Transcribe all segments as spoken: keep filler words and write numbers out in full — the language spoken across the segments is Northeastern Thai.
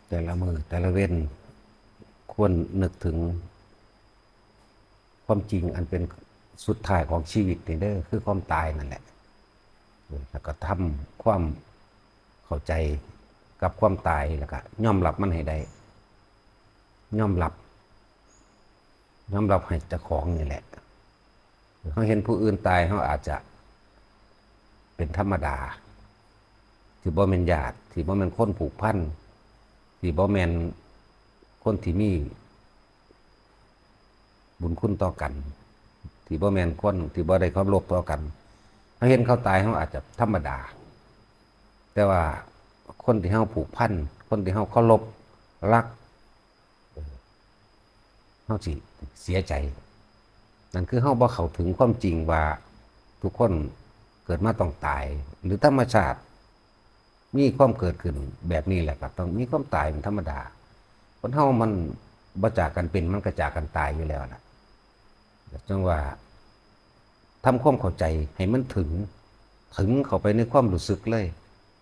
แต่ละมื้อแต่ละเว็น ควรนึกถึงความจริงอันเป็นสุดท้ายของชีวิตนี่เด้อ คือความตายนั่นแหละ แล้วก็ทำความเข้าใจกับความตาย แล้วก็ยอมรับมันให้ได้ ยอมรับ ยอมรับให้เจ้าของนี่แหละ เฮาเห็นผู้อื่นตาย เฮาอาจจะเป็นธรรมดา ที่บ่แม่นญาติ ที่บ่แม่นคนผูกพัน ที่บ่แม่นคนที่มีบุญคุณต่อกัน ที่บ่แม่นคนที่บ่ได้เคารพต่อกัน เฮาเห็นเขาตาย เฮาอาจจะธรรมดา แต่ว่าคนที่เฮาผูกพัน คนที่เฮาเคารพรัก เฮาสิเสียใจ นั่นคือเฮาบ่เข้าถึงความจริงว่าทุกคนเกิดมาต้องตาย หรือธรรมชาติมีความเกิดขึ้นแบบนี้แหละ ก็ต้องมีความตายเป็นธรรมดา คนเฮามันบ่จากกันเป็น มันก็จากกันตายอยู่แล้วล่ะ จั่งว่าทำความเข้าใจให้มันถึง ถึงเข้าไปในความรู้สึกเลย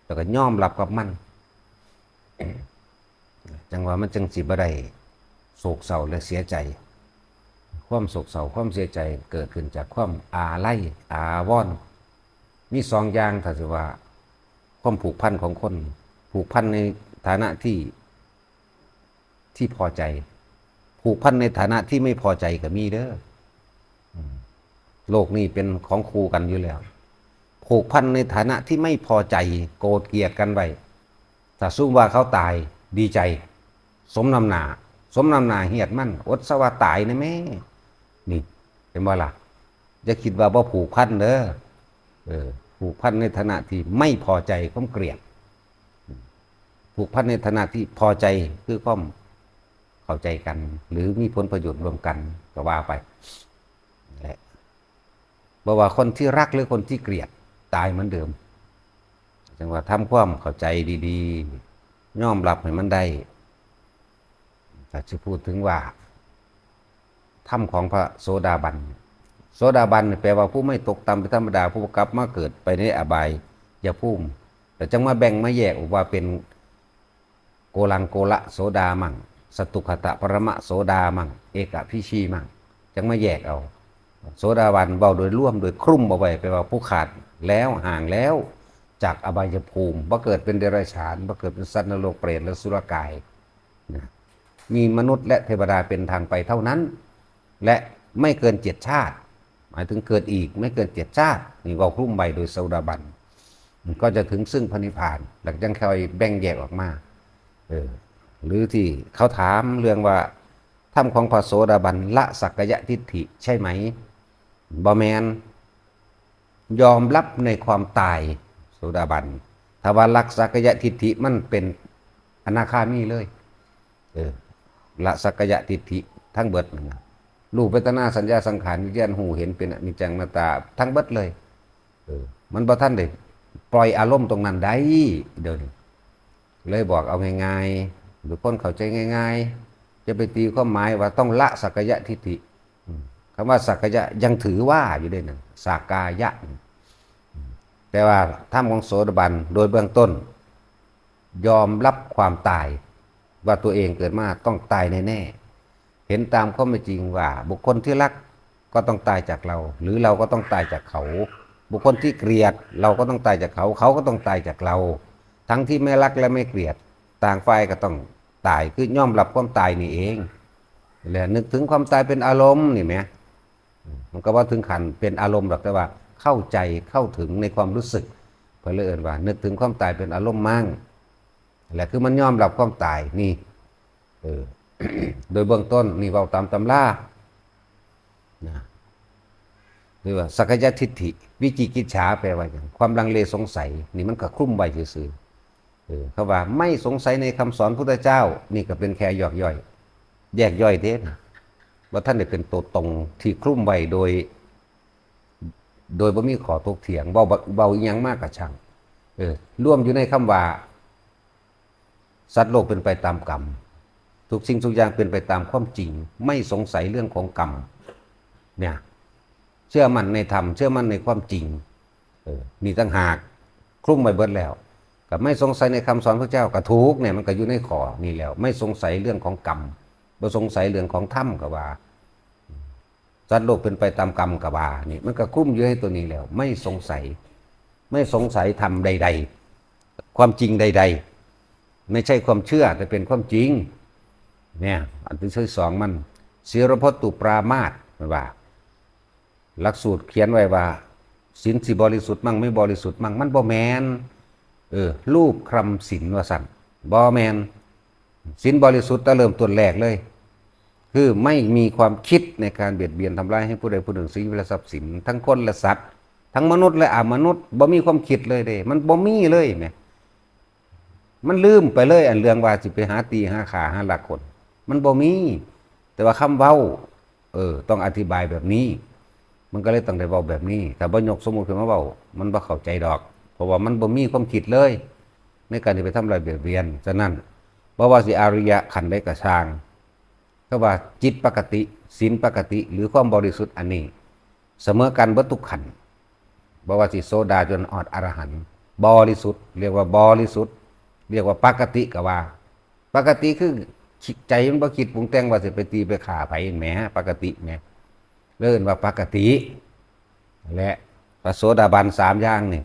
แล้วก็ยอมรับกับมัน จั่งว่ามันจั่งสิบ่ได้โศกเศร้าและเสียใจ ความโศกเศร้า ความเสียใจเกิดขึ้นจากความอาลัยอาวรณ์ มีสองอย่าง ถ้าสิว่าความผูกพันของคน ผูกพันในฐานะที่ ที่พอใจ ผูกพันในฐานะที่ไม่พอใจก็มีเด้อ อืม โลกนี้เป็นของคู่กันอยู่แล้ว ผูกพันในฐานะที่ไม่พอใจ โกรธเกลียดกันไว้ ถ้าซุมว่าเขาตาย ดีใจ สมน้ำหน้า สมน้ำหน้าเฮียดมัน อดซะว่าตายนะแม่ นี่ เห็นบ่ล่ะ อย่าคิดว่าบ่ผูกพันเด้อ เออ ผูกพันในฐานะที่ไม่พอใจ ความเกลียด ผูกพันในฐานะที่พอใจ คือความเข้าใจกัน หรือมีผลประโยชน์ร่วมกัน ก็ว่าไป นั่นแหละ บ่ว่าคนที่รักหรือคนที่เกลียด ตายเหมือนเดิม จั่งว่าทำความเข้าใจดีๆ ยอมรับให้มันได้ ถ้าสิพูดถึงว่า ธรรมของพระโสดาบัน โสดาบันนี่แปลว่าผู้ไม่ตกต่ำเป็นธรรมดา ผู้บ่กลับมาเกิดไปในอบายภูมิ แต่จั่งมาแบ่งมาแยกออกว่าเป็น โกลังโกละโสดามั่ง สตุคหตปรมะโสดามั่ง เอกพีชีมั่ง จั่งมาแยกเอา โสดาบันเว้าโดยรวม โดยคลุมเอาไว้ แปลว่าผู้ขาดแล้ว ห่างแล้ว จากอบายภูมิ บ่เกิดเป็นเดรัจฉาน บ่เกิดเป็นสัตว์นรกเปรตและอสุรกาย นะ มีมนุษย์และเทวดาเป็นทางไปเท่านั้น และไม่เกินเจ็ดชาติ หมายถึงเกิดอีกไม่เกินเจ็ดชาติ นี่เว้าคลุมไว้โดยโสดาบัน ก็จะถึงซึ่งพระนิพพาน หลังจากค่อยแบ่งแยกออกมา เออ หรือที่เขาถามเรื่องว่า ธรรมของพระโสดาบันละสักกายทิฏฐิใช่ไหม บ่แม่น ยอมรับในความตาย โสดาบัน ถ้าว่าละสักกายทิฏฐิมันเป็นอนาคามีเลย เออ ละสักกายทิฏฐิทั้งเบิดนั่นนะ รูปเวทนาสัญญาสังขารวิญญาณฮู้เห็นเป็นอนิจจังอนัตตาทั้งเบิดเลย เออ มันบ่ทันได้ปล่อยอารมณ์ตรงนั้นได้ เดี๋ยวนี้ เลยบอกเอาง่ายๆ หรือคนเข้าใจง่ายๆ จะไปตีความหมายว่าต้องละสักกายทิฏฐิ อืม คำว่าสักกายะยังถือว่าอยู่เด้นั่น สักกายะ อืม แต่ว่าธรรมของโสดาบันโดยเบื้องต้น ยอมรับความตาย ว่าตัวเองเกิดมาต้องตายแน่ๆ เห็นตามความเป็นจริงว่าบุคคลที่รักก็ต้องตายจากเรา หรือเราก็ต้องตายจากเขา บุคคลที่เกลียดเราก็ต้องตายจากเขา เขาก็ต้องตายจากเรา ทั้งที่ไม่รักและไม่เกลียด ต่างฝ่ายก็ต้องตาย คือยอมรับความตายนี่เอง และนึกถึงความตายเป็นอารมณ์นี่แหม มันก็บ่ถึงขั้นเป็นอารมณ์ดอก แต่ว่าเข้าใจเข้าถึงในความรู้สึก เพิ่นเลยเอิ้นว่านึกถึงความตายเป็นอารมณ์มั่ง และคือมันยอมรับความตายนี่ เออ โดยเบื้องต้นนี่เว้าตามตำรา นะ หรือว่าสักกายทิฏฐิ วิจิกิจฉาแปลว่าหยัง ความลังเลสงสัย นี่มันก็คลุมไว้ซื่อๆ เออ เขาว่าไม่สงสัยในคำสอนพุทธเจ้า นี่ก็เป็นแค่ย่อยๆ แยกย่อยเด้นะ บ่ทันได้เป็นตัวตรงที่คลุมไว้โดย โดยบ่มีข้อถกเถียง เว้า เว้าอิหยังมากะช่าง เออ รวมอยู่ในคำว่า สัตว์โลกเป็นไปตามกรรม ทุกสิ่งทุกอย่างเป็นไปตามความจริง ไม่สงสัยเรื่องของกรรม เนี่ย เชื่อมั่นในธรรม เชื่อมั่นในความจริง เออ นี่ต่างหาก คลุมไว้เบิดแล้ว ก็ไม่สงสัยในคำสอนพระเจ้าก็ถูกเนี่ย มันก็อยู่ในข้อนี้แล้ว ไม่สงสัยเรื่องของกรรม บ่สงสัยเรื่องของธรรมก็ว่า สัตว์โลกเป็นไปตามกรรมก็ว่า นี่มันก็คลุมอยู่ในตัวนี้แล้ว ไม่สงสัย ไม่สงสัยธรรมใดๆ ความจริงใดๆ ไม่ใช่ความเชื่อแต่เป็นความจริง เนี่ย อันที่สองมัน ศีลพจน์ตุปรามาส มันว่า หลักสูตรเขียนไว้ว่า ศีลสิบริสุทธิ์มั่งไม่บริสุทธิ์มั่ง มันบ่แม่น เออ รูปคลำศีลว่าซั่น บ่แม่น ศีลบริสุทธิ์แต่เริ่มต้นแรกเลย คือไม่มีความคิดในการเบียดเบียนทำร้ายให้ผู้ใดผู้หนึ่งเสียชีวิตและทรัพย์สิน ทั้งคนและสัตว์ ทั้งมนุษย์และอมนุษย์ บ่มีความคิดเลยเด้ มันบ่มีเลยแหม มันลืมไปเลย อันเรื่องว่าสิไปหาตีหาฆ่าหาลักคน มันบ่มี แต่ว่าคำเว้า เออ ต้องอธิบายแบบนี้ มันก็เลยต้องได้เว้าแบบนี้ ถ้าบ่ยกสมมุติขึ้นมาเว้า มันบ่เข้าใจดอก เพราะว่ามันบ่มีความคิดเลย ในการที่ไปทำลายเบียดเบียน ฉะนั้น บ่ว่าสิอริยะขั้นใดก็ช่าง ก็ว่าจิตปกติ ศีลปกติ หรือความบริสุทธิ์อันนี้ เสมอกันเบิดทุกขั้น บ่ว่าสิโสดาจนฮอดอรหันต์ บริสุทธิ์ เรียกว่าบริสุทธิ์ เรียกว่าปกติก็ว่า ปกติคือใจมันบ่คิดปรุงแต่งว่าสิไปตีไปฆ่าไผแหม ปกติแหม เรียกว่าปกติ และพระโสดาบันสามอย่างนี่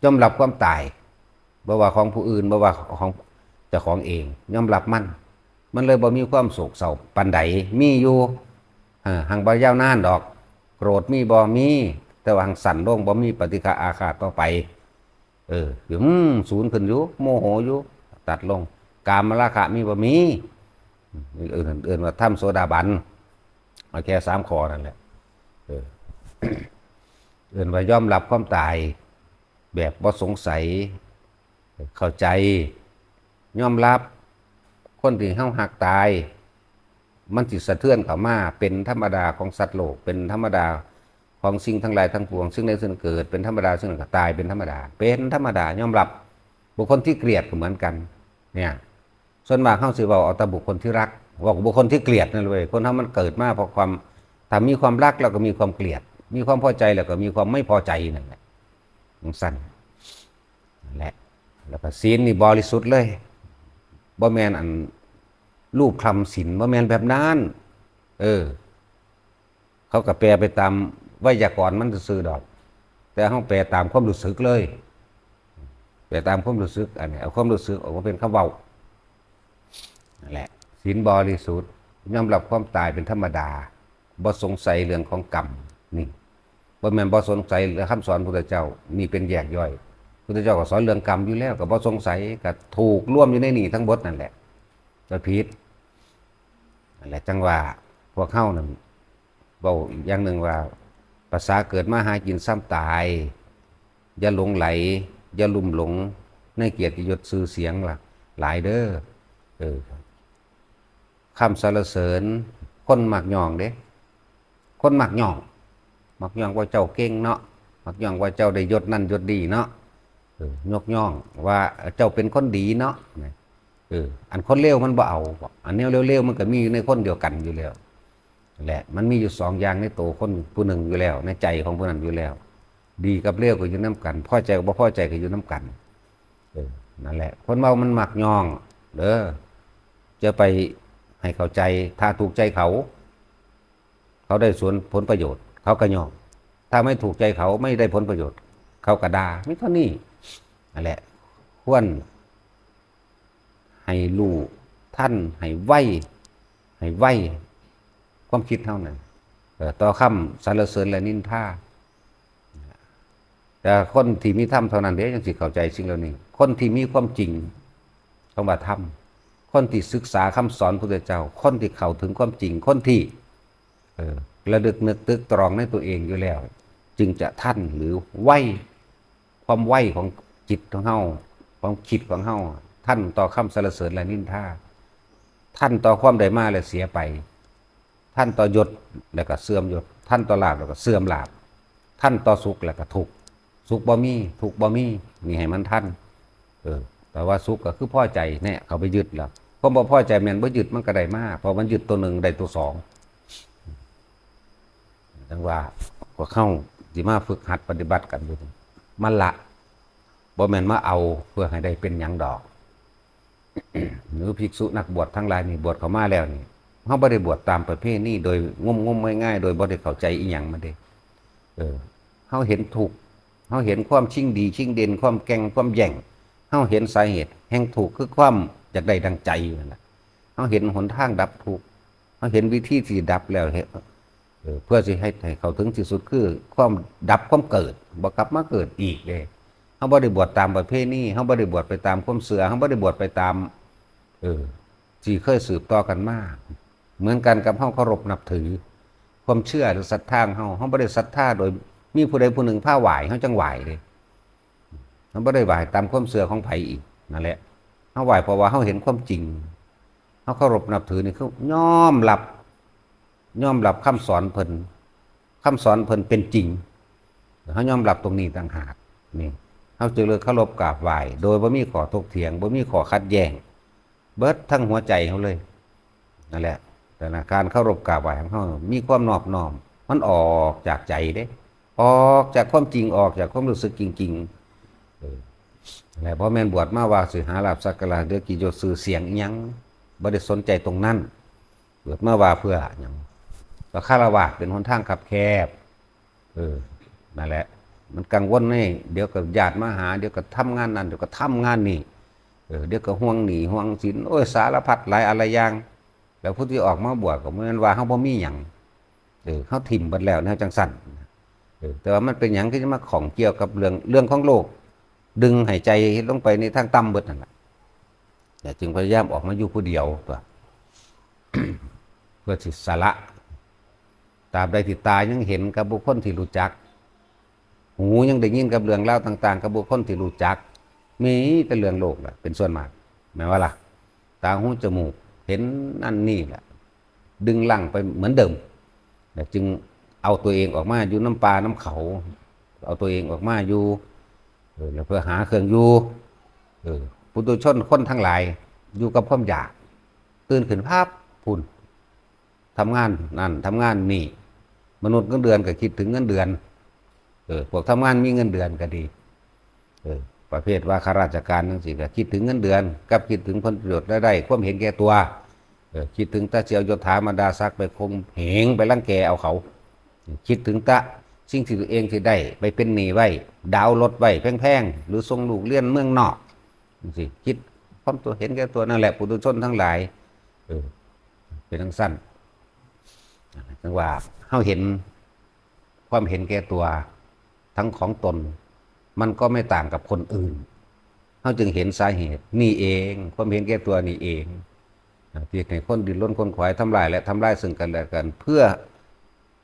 ยอมรับความตาย บ่ว่าของผู้อื่น บ่ว่าของเจ้าของเอง ยอมรับมัน มันเลยบ่มีความโศกเศร้าปานใด มีอยู่ อ่า หังบ่ยาวนานดอก โกรธมีบ่ มี แต่ว่าหังสั้นลง บ่มีปฏิฆะอาฆาตต่อไป เออ อืม สูญขึ้นอยู่ โมโหอยู่ ตัดลง กามราคะมีบ่ มี เอิ้น เอิ้นว่าธรรมโสดาบัน เอาแค่สามข้อนั่นแหละ เออ เอิ้นว่ายอมรับความตาย แบบบ่สงสัย เข้าใจ ยอมรับ คนที่เฮาฮักตาย มันสิสะเทือนเข้ามา เป็นธรรมดาของสัตว์โลก เป็นธรรมดาของสิ่งทั้งหลายทั้งปวง สิ่งใดสิ่งหนึ่งเกิด เป็นธรรมดา สิ่งนั้นก็ตาย เป็นธรรมดา เป็นธรรมดา ยอมรับ บุคคลที่เกลียดก็เหมือนกัน เนี่ย ส่วนมากเฮาสิเว้าเอาแต่บุคคลที่รัก เว้ากับบุคคลที่เกลียดนั่นเว้ย คนเฮามันเกิดมาเพราะความ ถ้ามีความรักแล้วก็มีความเกลียด มีความพอใจแล้วก็มีความไม่พอใจนั่นแหละ จั่งซั่น นั่นแหละ แล้วก็ศีลนี่บริสุทธิ์เลย บ่แม่นอันรูปคลำศีล บ่แม่นแบบนั้น เออ เขาก็แปลไปตามไวยากรณ์มันซื่อๆดอก แต่เฮาแปลตามความรู้สึกเลย แปลตามความรู้สึก อันนี้เอาความรู้สึกออกมาเป็นคำเว้า นั่นแหละ ศีลบริสุทธิ์ ยอมรับความตายเป็นธรรมดา บ่สงสัยเรื่องของกรรม นี่ บ่แม่นบ่สงสัยเรื่องคำสอนพุทธเจ้า นี่เป็นแยกย่อย พุทธเจ้าก็สอนเรื่องกรรมอยู่แล้ว ก็บ่สงสัย ก็ถูกรวมอยู่ในนี่ทั้งหมดนั่นแหละ ก็ผิด นั่นแหละ จั่งว่าพวกเฮานั่น เว้าอีกอย่างหนึ่งว่า ภาษาเกิดมาหากินซ้ำตาย อย่าหลงไหล อย่าลุ่มหลงในเกียรติยศชื่อเสียงล่ะ หลายเด้อ เออ คำสรรเสริญ คนมักย่องเด้ คนมักย่อง มักย่องว่าเจ้าเก่งเนาะ มักย่องว่าเจ้าได้ยศนั่นยศนี่เนาะ เออ ยกย่องว่าเจ้าเป็นคนดีเนาะ เออ อันคนเลวมันบ่เอา อันแนวเลวๆมันก็มีอยู่ในคนเดียวกันอยู่แล้ว แหละ มันมีอยู่สองอย่างในตัวคนผู้หนึ่งอยู่แล้ว ในใจของผู้นั้นอยู่แล้ว ดีกับเลวก็อยู่นำกัน พอใจกับบ่พอใจก็อยู่นำกัน เออ นั่นแหละ คนเว้ามันมักย่อง เด้อ จะไปให้เข้าใจ ถ้าถูกใจเขา เขาได้ส่วนผลประโยชน์ เขาก็ย่อง ถ้าไม่ถูกใจเขา ไม่ได้ผลประโยชน์ เขาก็ด่า มีเท่านี้ นั่นแหละ ควรให้รู้ทัน ให้ไว ให้ไว ความคิดเฮานั่น เอ่อ ต่อคำสรรเสริญและนินทา แต่คนที่มีธรรมเท่านั้นเด้ จั่งสิเข้าใจสิ่งเหล่านี้ คนที่มีความจริง คำว่าธรรม คนที่ศึกษาคำสอนพุทธเจ้า คนที่เข้าถึงความจริง คนที่ เออ ระลึกนึกตึกตรองในตัวเองอยู่แล้ว จึงจะทันหรือไว ความไวของจิตของเฮา ความคิดของเฮา ทันต่อคำสรรเสริญและนินทา ทันต่อความได้มาและเสียไป ทันต่อยศแล้วก็เสื่อมยศ ทันต่อลาภแล้วก็เสื่อมลาภ ทันต่อสุขแล้วก็ทุกข์ สุขบ่มี ทุกข์บ่มี นี่ให้มันทัน เออ แต่ว่าสุขก็คือพอใจเนี่ย เขาไปยึดแล้ว ความบ่พอใจแม่นบ่ยึดมันก็ได้มา เพราะมันยึดตัวหนึ่งได้ตัวสอง จั่งว่าพวกเฮาสิมาฝึกหัดปฏิบัติกันอยู่นี่ มาละ บ่แม่นมาเอาเพื่อให้ได้เป็นหยังดอก หรือภิกษุนักบวชทั้งหลายนี่บวชเข้ามาแล้วนี่ เฮาบ่ได้บวชตามประเพณีโดยงมๆง่ายๆ โดยบ่ได้เข้าใจอิหยังมันเด้ เออ เฮาเห็นทุกข์ เฮาเห็นความชิงดีชิงเด่น ความแข่งความแย่ง เฮาเห็นสาเหตุแห่งทุกข์คือความอยากได้ดังใจนั่นแหละ เฮาเห็นหนทางดับทุกข์ เฮาเห็นวิธีที่ดับแล้ว เออ เพื่อสิให้ ให้เข้าถึงที่สุดคือความดับความเกิด บ่กลับมาเกิดอีกเด้ เฮาบ่ได้บวชตามประเพณี เฮาบ่ได้บวชไปตามความเชื่อ เฮาบ่ได้บวชไปตาม เออ ที่เคยสืบต่อกันมา เหมือนกันกับเฮาเคารพนับถือ ความเชื่อหรือศรัทธาของเฮา เฮาบ่ได้ศรัทธาโดยมีผู้ใดผู้หนึ่งพาไหว้ เฮาจั่งไหว้เด้ เฮาบ่ได้ไหว้ตามความเชื่อของไผอีก นั่นแหละ เฮาไหว้เพราะว่าเฮาเห็นความจริง เฮาเคารพนับถือนี่คือยอมรับ ยอมรับคำสอนเพิ่น คำสอนเพิ่นเป็นจริง เฮายอมรับตรงนี้ต่างหาก นี่ เฮาจึงเลยเคารพกราบไหว้ โดยบ่มีข้อถกเถียง บ่มีข้อขัดแย้ง เบิดทั้งหัวใจเฮาเลย นั่นแหละ แต่ละการเคารพกราบไหว้ของเฮามีความนอบน้อม มันออกจากใจเด้ ออกจากความจริง ออกจากความรู้สึกจริงๆ เออ และบ่แม่นบวชมาว่าสิหาลาภสักการะ เดือกิจยศชื่อเสียงอิหยัง บ่ได้สนใจตรงนั้น บวชมาว่าเพื่อหยัง ก็ฆราวาสเป็นหนทางคับแคบ เออ นั่นแหละ มันกังวลนี่ เดี๋ยวก็ญาติมาหา เดี๋ยวก็ทำงานนั่น เดี๋ยวก็ทำงานนี่ เออ เดี๋ยวก็ห่วงหนี้ห่วงสิน โอ้ย สารพัดหลายอะไรอย่าง แล้วผู้ที่ออกมาบวชก็บ่แม่นว่าเฮาบ่มีหยัง เออ เฮาถิ่มเบิดแล้วแนวจั่งซั่น เออ แต่ว่ามันเป็นหยังที่จะมาข้องเกี่ยวกับเรื่อง เรื่องของโลก ดึงให้ใจลงไปในทางต่ำเบิดนั่นแหละ แต่จึงพยายามออกมาอยู่ผู้เดียวตัว เพื่อสิสละ ตราบใดที่ตายังเห็นกับบุคคลที่รู้จัก หูยังได้ยินกับเรื่องราวต่างๆ กับบุคคลที่รู้จัก มีแต่เรื่องโลกแหละ เป็นส่วนมาก แม่นว่าล่ะ ตาหูจมูกเห็นนั่นนี่แหละ ดึงรั้งไปเหมือนเดิม แล้วจึงเอาตัวเองออกมาอยู่นำป่านำเขา เอาตัวเองออกมาอยู่ เออ แล้วเพื่อหาเครื่องอยู่ เออ ปุถุชนคนทั้งหลาย อยู่กับความอยาก ตื่นขึ้นปั๊บ พุ้น ทำงานนั่น ทำงานนี่ มนุษย์เงินเดือนก็คิดถึงเงินเดือน เออ พวกทำงานมีเงินเดือนก็ดี เออ ประเภทว่าข้าราชการจั่งซี้ก็คิดถึงเงินเดือน กับคิดถึงผลประโยชน์รายได้ ความเห็นแก่ตัว เออ คิดถึงแต่สิเอายศถาบรรดาศักดิ์ไปข่มเหง ไปรังแกเอาเขา คิดถึงแต่สิ่งที่ตัวเองสิได้ ไปเป็นหนี้ไว้ ดาวน์รถไว้แพงๆ หรือส่งลูกเรียนเมืองนอกจั่งซี้ คิดความตัวเห็นแก่ตัวนั่นแหละ ปุถุชนทั้งหลาย เออ เป็นจั่งซั่น จั่งว่าเฮาเห็นความเห็นแก่ตัวทั้งของตน มันก็ไม่ต่างกับคนอื่น เฮาจึงเห็นสาเหตุนี่เอง ความเห็นแก่ตัวนี่เอง ที่ให้คนดิ้นรนขวนขวายทำลายและทำลายซึ่งกันและกัน เพื่อ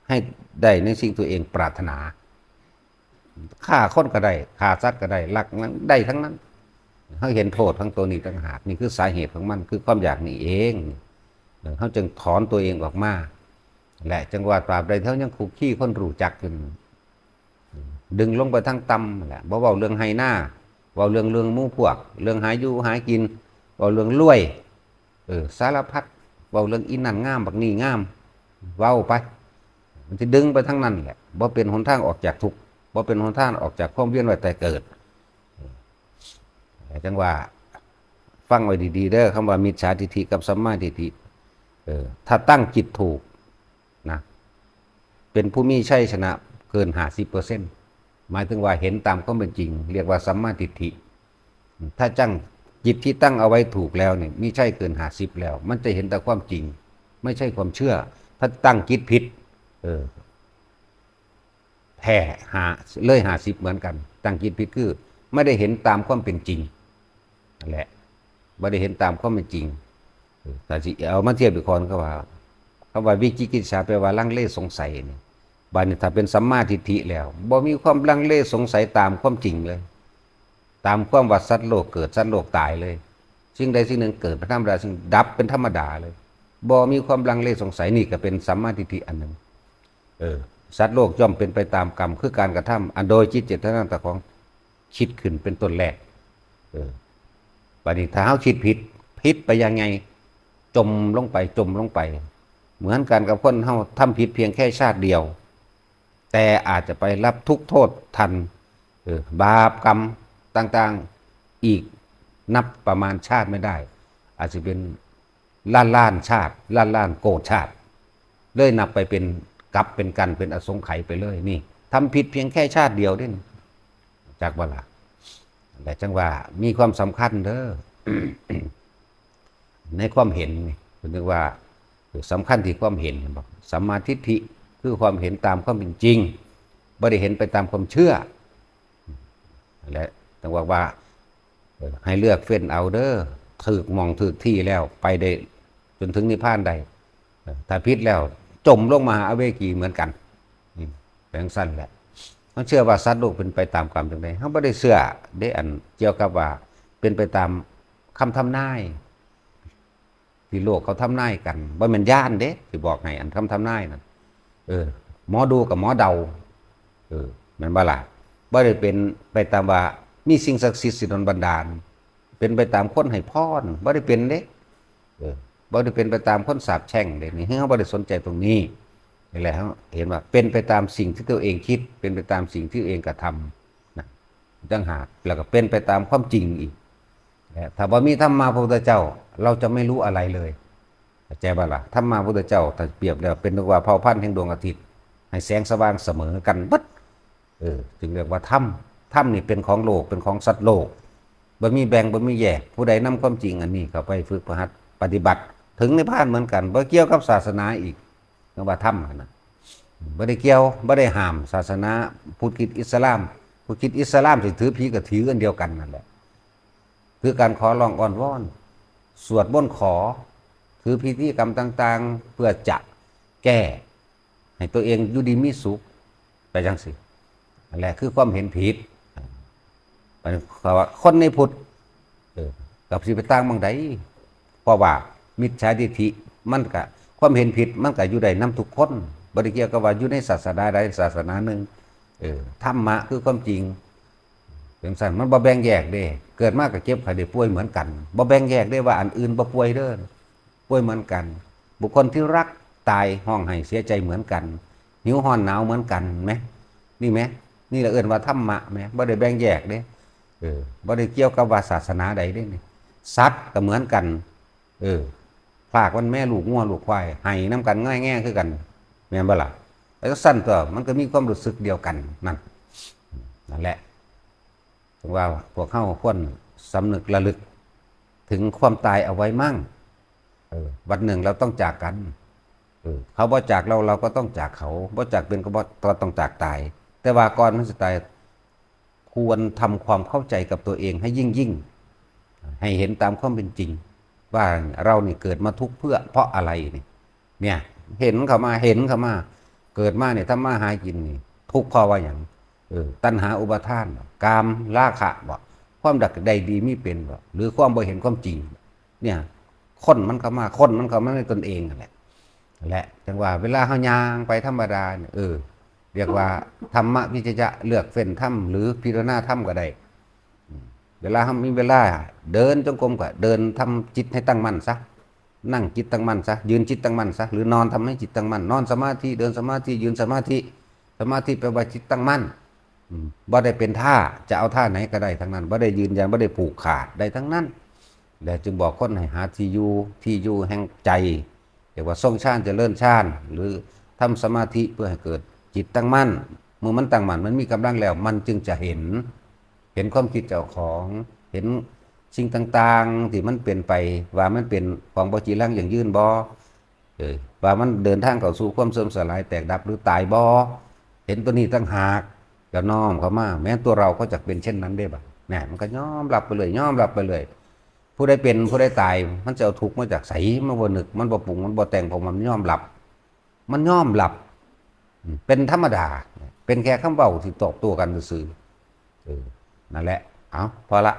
ให้ได้ในสิ่งตัวเองปรารถนา ฆ่าคนก็ได้ ฆ่าสัตว์ก็ได้ ลักนั้นได้ทั้งนั้น เฮาเห็นโทษของตัวนี้ต่างหาก นี่คือสาเหตุของมัน คือความอยากนี่เอง เออ เฮาจึงถอนตัวเองออกมา และจั่งว่าตราบใดที่เฮายังคุกคีคนรู้จักอยู่ ดึงลงไปทางต่ำนั่นแหละ บ่เว้าเรื่องไฮ่นา เว้าเรื่อง เรื่องหมู่พวก เรื่องหาอยู่หากิน เว้าเรื่องรวย เออ สารพัด เว้าเรื่องอีนั่นงาม บักนี่งาม เว้าไป มันสิดึงไปทางนั้นแหละ บ่เป็นหนทางออกจากทุกข์ บ่เป็นหนทางออกจากความเวียนว่ายตายเกิด เออ จั่งว่า ฟังไว้ดีๆ เด้อ คำว่ามิจฉาทิฏฐิกับสัมมาทิฏฐิ เออ ถ้าตั้งจิตถูกนะ เป็นผู้มีชัยชนะเกิน ห้าสิบเปอร์เซ็นต์ หมายถึงว่าเห็นตามความเป็นจริง เรียกว่าสัมมาทิฏฐิ ถ้าตั้งจิตที่ตั้งเอาไว้ถูกแล้วเนี่ย มีชัยเกิน ห้าสิบ แล้ว มันจะเห็นแต่ความจริง ไม่ใช่ความเชื่อ ถ้าตั้งจิตผิด เออ แพ้ ห้า เลย ห้าสิบ เหมือนกัน ตั้งจิตผิดคือไม่ได้เห็นตามความเป็นจริง นั่นแหละ บ่ได้เห็นตามความเป็นจริง เออ ถ้าสิเอามาเทียบอีกข้อหนึ่ง ก็ว่า คำว่าวิจิกิจฉาแปลว่าลังเลสงสัยนี่ บัดนี้ถ้าเป็นสัมมาทิฏฐิแล้ว บ่มีความลังเลสงสัยตามความจริงเลย ตามความว่าสัตว์โลกเกิด สัตว์โลกตายเลย สิ่งใดสิ่งหนึ่งเกิดเป็นธรรมดา สิ่งดับเป็นธรรมดาเลย บ่มีความลังเลสงสัย นี่ก็เป็นสัมมาทิฏฐิอันหนึ่ง เออ สัตว์โลกย่อมเป็นไปตามกรรม คือการกระทำอันโดยจิตเจตนาต่างของ คิดขึ้นเป็นต้นแรก เออ บัดนี้ถ้าเฮาคิดผิด ผิดไปยังไง จมลงไป จมลงไป เหมือนกันกับคนเฮาทำผิดเพียงแค่ชาติเดียว แต่อาจจะไปรับทุกข์โทษทัน เออ บาปกรรม ต่างๆ อีกนับประมาณชาติไม่ได้ อาจจะเป็นล้านล้านชาติ ล้านล้านโกฏชาติ เลยนับไปเป็นกับเป็นกันเป็นอสงไขยไปเลย นี่ทำผิดเพียงแค่ชาติเดียวเด้ จักบ่ล่ะ และจังว่ามีความสำคัญเด้อ ในความเห็นนี่เพิ่นเรียกว่าสำคัญที่ความเห็น เห็นบ่ สัมมาทิฏฐิ คือความเห็นตามความเป็นจริง บ่ได้เห็นไปตามความเชื่อ และต้องบอกว่า เออ ให้เลือกเฟ้นเอาเด้อ ถูกหม่องถูกที่แล้วไปได้จนถึงนิพพานได้ เออ ถ้าผิดแล้วจมลงมหาอเวจีเหมือนกัน อืม เป็นจั่งซั่นแหละ เฮาเชื่อว่าสัตว์โลกเป็นไปตามกรรมจั่งใด เฮาบ่ได้เชื่อเด้ อันเกี่ยวกับว่าเป็นไปตามคำทำนาย ที่โลกเขาทำนายกัน บ่แม่นยานเด้ สิบอกให้ อันคำทำนายนั่น เออ หมอดูกับหมอเดา เออ แม่นบ่ล่ะ บ่ได้เป็นไปตามว่ามีสิ่งศักดิ์สิทธิ์สิดลบันดาล เป็นไปตามคนให้พร บ่ได้เป็นเด้ เออ บ่ได้เป็นไปตามคนสาปแช่งเด้ นี่ เฮาบ่ได้สนใจตรงนี้ นี่แหละ เฮาเห็นว่าเป็นไปตามสิ่งที่ตัวเองคิด เป็นไปตามสิ่งที่ตัวเองกระทำนะ ต่างหาก แล้วก็เป็นไปตามความจริงอีก และถ้าบ่มีธรรมาพระพุทธเจ้า เราจะไม่รู้อะไรเลย เข้าใจบ่ล่ะ ธรรมาพระพุทธเจ้า ถ้าเปรียบแล้วเป็นนึกว่าเผ่าพันธุ์แห่งดวงอาทิตย์ ให้แสงสว่างเสมอกันเบิด เออ จึงเรียกว่าธรรม ธรรมนี่เป็นของโลก เป็นของสัตว์โลก บ่มีแบ่ง บ่มีแยก ผู้ใดนำความจริงอันนี้เข้าไปฝึกปฏิบัติ ปฏิบัติ ถึงนิพพานเหมือนกัน บ่เกี่ยวกับศาสนาอีก เรียกว่าธรรมหั่นน่ะ บ่ได้เกี่ยว บ่ได้ห้าม ศาสนาพุทธคริสต์อิสลาม พุทธคริสต์อิสลามสิถือผีก็ถืออันเดียวกันนั่นแหละ คือการขอร้องอ้อนวอน สวดมนต์ขอ ถือพิธีกรรมต่างๆ เพื่อจะแก้ให้ตัวเองอยู่ดีมีสุข ไปจั่งซี้ นั่นแหละคือความเห็นผิด มันเขาว่าคนในพุทธ เออ กับสิไปต่างหม่องใด เพราะว่ามิจฉาทิฏฐิ มันก็ ความเห็นผิด มันก็อยู่ได้นำทุกคน บ่ได้เกี่ยวกับว่าอยู่ในศาสนาใดศาสนาหนึ่ง เออ ธรรมะคือความจริง จั่งซั่น มันบ่แบ่งแยกเด้ เกิดมาก็เจ็บไข้ได้ป่วยเหมือนกัน บ่แบ่งแยกเด้ว่าอันอื่นบ่ป่วยเด้อ ป่วยเหมือนกัน บุคคลที่รักตายร้องไห้เสียใจเหมือนกัน หิวร้อนหนาวเหมือนกันแหม นี่แหม นี่แหละเอิ้นว่าธรรมะแหม บ่ได้แบ่งแยกเด้ เออ บ่ได้เกี่ยวกับว่าศาสนาใดเด้นี่ สัตว์ก็เหมือนกัน เออ พรากมันแม่ลูกงัวลูกควาย ไห้นำกันง่อยแง่คือกัน แม่นบ่ล่ะ แล้วก็ซั่นตัว มันก็มีความรู้สึกเดียวกัน นั่น นั่นแหละ ถึงว่าพวกเฮาควรสำนึกระลึกถึงความตายเอาไว้มั่ง เออ วันหนึ่งเราต้องจากกัน เออ เขาบ่จากเรา เราก็ต้องจากเขา บ่จากเป็นก็บ่ ก็ต้องจากตาย แต่ว่าก่อนมันสิตาย ควรทำความเข้าใจกับตัวเองให้ยิ่งๆ ให้เห็นตามความเป็นจริง ว่าเรานี่เกิดมาทุกข์เพื่อ เพราะอะไรนี่ เนี่ย เห็นเข้ามา เห็นเข้ามา เกิดมาเนี่ยทำมาหากินนี่ ทุกข์เพราะว่าหยัง เออ ตัณหาอุปาทานบ่ กามราคะบ่ ความอยากได้ดีมีเป็นบ่ หรือความบ่เห็นความจริง เนี่ย ค้นมันเข้ามา ค้นมันเข้ามาในตนเองนั่นแหละ นั่นแหละ จั่งว่าเวลาเฮาย่างไปธรรมดาเนี่ย เออ เรียกว่าธรรมวิจยะ เลือกเฟ้นธรรม หรือพิจารณาธรรมก็ได้ อืม เวลาเฮามีเวลาเดินจงกรมก็เดินทำจิตให้ตั้งมั่นซะ นั่งจิตตั้งมั่นซะ ยืนจิตตั้งมั่นซะ หรือนอนทำให้จิตตั้งมั่น นอนสมาธิ เดินสมาธิ ยืนสมาธิ สมาธิแปลว่าจิตตั้งมั่น อืม บ่ได้เป็นท่า จะเอาท่าไหนก็ได้ทั้งนั้น บ่ได้ยืนยัน บ่ได้ผูกขาด ได้ทั้งนั้น และจึงบอกคนให้หาที่อยู่ ที่อยู่แห่งใจ เรียกว่าทรงฌาน เจริญฌาน หรือทำสมาธิเพื่อให้เกิดจิตตั้งมั่น เมื่อมันตั้งมั่น มันมีกำลังแล้ว มันจึงจะเห็น เห็นความคิดเจ้าของ เห็นสิ่งต่างๆ ที่มันเป็นไป ว่ามันเป็นของบ่จีรังยั่งยืนบ่ เออ ว่ามันเดินทางเข้าสู่ความเสื่อมสลายแตกดับหรือตายบ่ เห็นตัวนี้ต่างหาก ก็น้อมเข้ามา แม้ตัวเราก็จะเป็นเช่นนั้นได้บ่ เนี่ย มันก็ยอมรับไปเลย ยอมรับไปเลย ผู้ใดเป็น ผู้ใดตาย มันจะเอาทุกข์มาจากไส มันบ่นึก มันบ่ปรุง มันบ่แต่ง เพราะมันยอมรับ มันยอมรับ อืม เป็นธรรมดา เป็นแค่คำเว้าที่ตอบโต้กันซื่อๆ เออ นั่นแหละ เอา พอละ